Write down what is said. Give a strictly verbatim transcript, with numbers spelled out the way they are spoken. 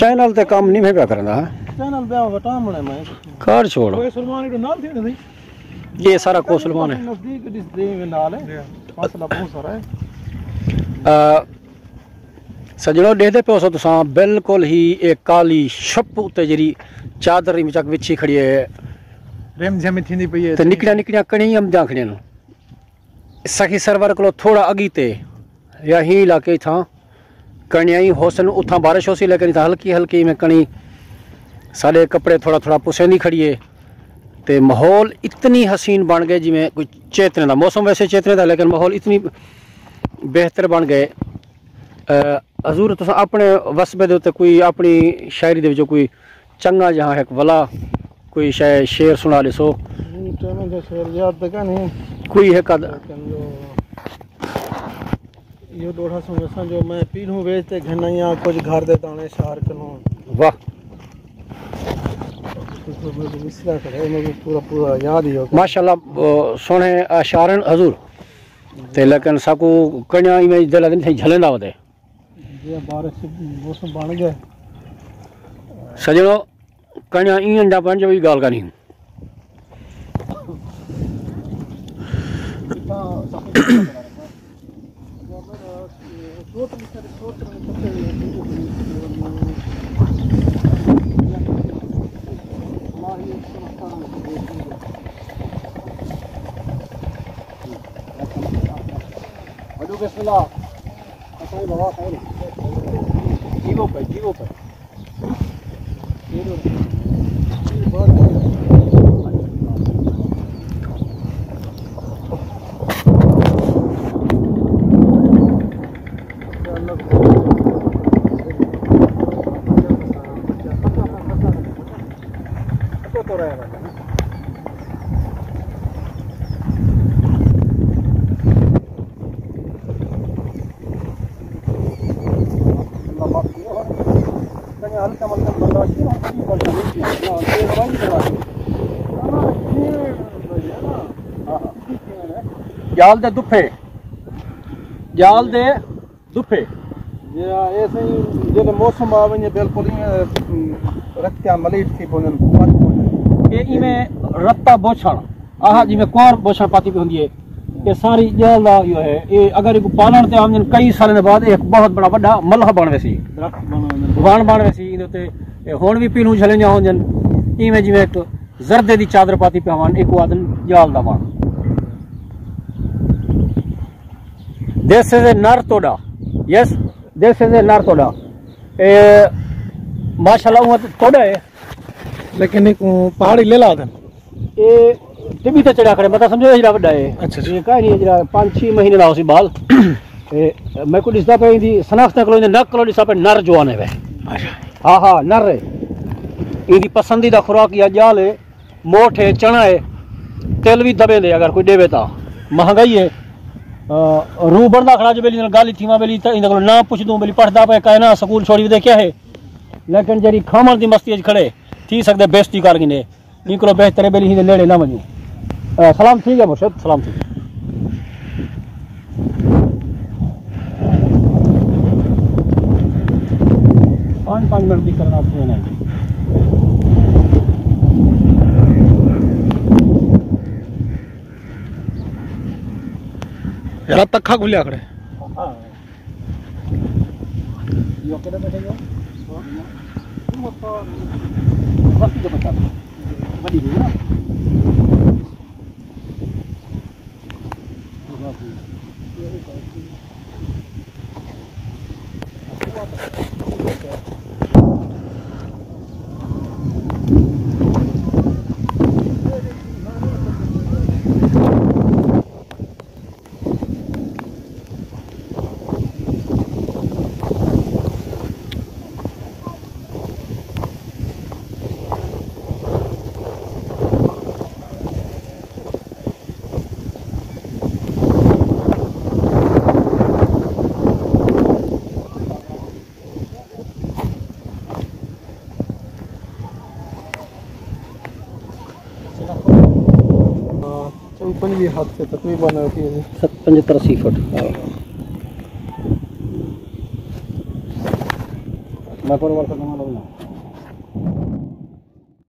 چینل تے کم نہیں میں پیا کرنا۔ چینل ٻیا وٹا منے میں۔ کار چھوڑ۔ کوہ سلیمان ایݙو نال تھی ویندے؟ یہ سارا کوہ سلیمان ہے۔ نزدیک ݙسدے وے نال ہے۔ فاصلہ بہت سارا ہے۔ آ، سڄݨو، ݙیہدے پئے ہوسو تساں، بالکل ہی اے کالی شپ اتے جیڑھی چادر وچک وچھی کھڑی ہے۔ رم جھم تھیندی پئی ہے۔ تے نکڑیاں نکڑیاں کݨیاں امدیاں کھڑیاں ہن۔ سخی سرور کولو تھوڑا اڳی تے یا ہی علاقے اتھاں کݨیاں ہی ہوسن، اتھاں بارش ہوسی، لیکن اتھاں ہلکی ہلکی میں کݨی ساݙے کپڑے تھوڑا تھوڑا پسیندی کھڑی ہے۔ تے ماحول اتنی حسین بݨ ڳئے جیویں کوئی چیتنے دا موسم، ویسے چیتنے دا، لیکن ماحول اتنی بہتر بݨ ڳئے۔ اے، حضور، تساں اپݨے وسبے دے اتے کوئی اپݨی شاعری دے وچوں کوئی چنڳا جہاں ہک ولا کوئی شے، شعر سݨا ݙیسو۔ ہوں، چنڳا جہاں شعر یاد تے کائنی۔ کوئی ہک ادھ۔ لیکن جو، ایہو ݙوہڑا سݨیساں جو میں پیلھوں ویچ تے گھن آئی ہاں، کجھ گھر دے داݨے شہر کنوں۔ واہ۔ مصرع کرے، میکوں پورا، پورا یاد ہی ہو۔ ماشاءاللہ، آ، سوہݨے اشعار ہن حضور۔ تے لیکن ساکوں کݨیاں ایویں دل آدھے تھیں جھلیندا ودے۔ جی، بارش موسم بݨ ڳئے۔ سڄݨو، کݨیاں ایں انڈا پن جو وی ڳالھ کائنی۔ وݙو بسم اللہ۔ جیوو پئے، جیوو پئے۔ ڄال دے دپھے، ڄال دے دپھے۔ جی ہاں، اے سائیں، جیڑھے موسم آ ونڄے، بالکل ایویں، ام، رتیاں ملیٹ تھی پوندن، پٹ پوندن۔ اے ایویں رتا بوچھݨ، آہا، جیویں کوار بوچھݨ پاتی پئی ہوندی ہے۔ اے ساری ڄال دا ایہو ہے۔ اے اگر ایکوں پالݨ تے آ ونڄن، کئی سالیں دے بعد اے ہک بہت بڑا وݙا ملہ بݨ ویسی۔ درخت بݨ ویندن۔ وݨ بݨ ویسی، ایندے اتے اے ہݨ وی پیلھوں جھلیندیاں ہوندن۔ ایویں جیویں ہک زردے دی چادر پاتی پیا ہوون، ایکوں آہدن ڄال دا وݨ۔ This is a نر توݙا۔ Yes, this is a نر توݙا۔ اے ماشاءاللہ اوں توݙا ہے۔ لیکن ایکوں پہاڑی لیلا آہدن۔ اے ٹٻی تے چڑھیا کھڑے، مطلب سمجھو اے جیڑھا وݙا ہے۔ اچھا، اچھا۔ اے کائنی، اے جیڑھا پنج چھ مہینے دا ہوسی ٻال۔ اے میکوں ݙسدا پئے، ایندی شناختاں کولوں، ایندے نک کولوں ݙسدا پئے نر جوان ہے وے۔ اچھا۔ ہا ہا، نر ہے۔ ایندی پسندیدہ خوراک یا ڄال ہے۔ موٹھ ہے، چݨا ہے، تل وی دٻیندے اگر کوئی ݙیوے تاں۔ مہنگائی ہے۔ آ، روح بݨدا کھڑا جو ٻیلی نال ڳالھ ہی تھیواں، ٻیلی تاں ایندے کولوں ناں پچھدوں، ٻیلی پڑھدا پئے کائنا، سکول چھوڑی ودے کیا ہے۔ لیکن جیڑھی کھاوݨ دی مستی اچ کھڑے، تھی سڳدے بے عزتی کر گھنے۔ ایں کولوں بہتر ہے ٻیلی ایندے نیڑے نہ ونڄوں۔ آ، سلام ٹھیک ہے مرشد، سلام ٹھیک ہے۔ پنج، پنج منٹ دی کرنا اپݨے نال۔ یار، تکھا کھلیا کھڑے۔ ہاں۔ یہ کدھر بیٹھے ہو؟ بس یہ بتا۔ بڑی ہے نا؟ چووی پنجوی ہتھ تے تقریباً ہوتی ہے جی۔ ست، پنجہتر اسی فٹ۔ ہاں۔ پیپر ورک نواں لڳنا۔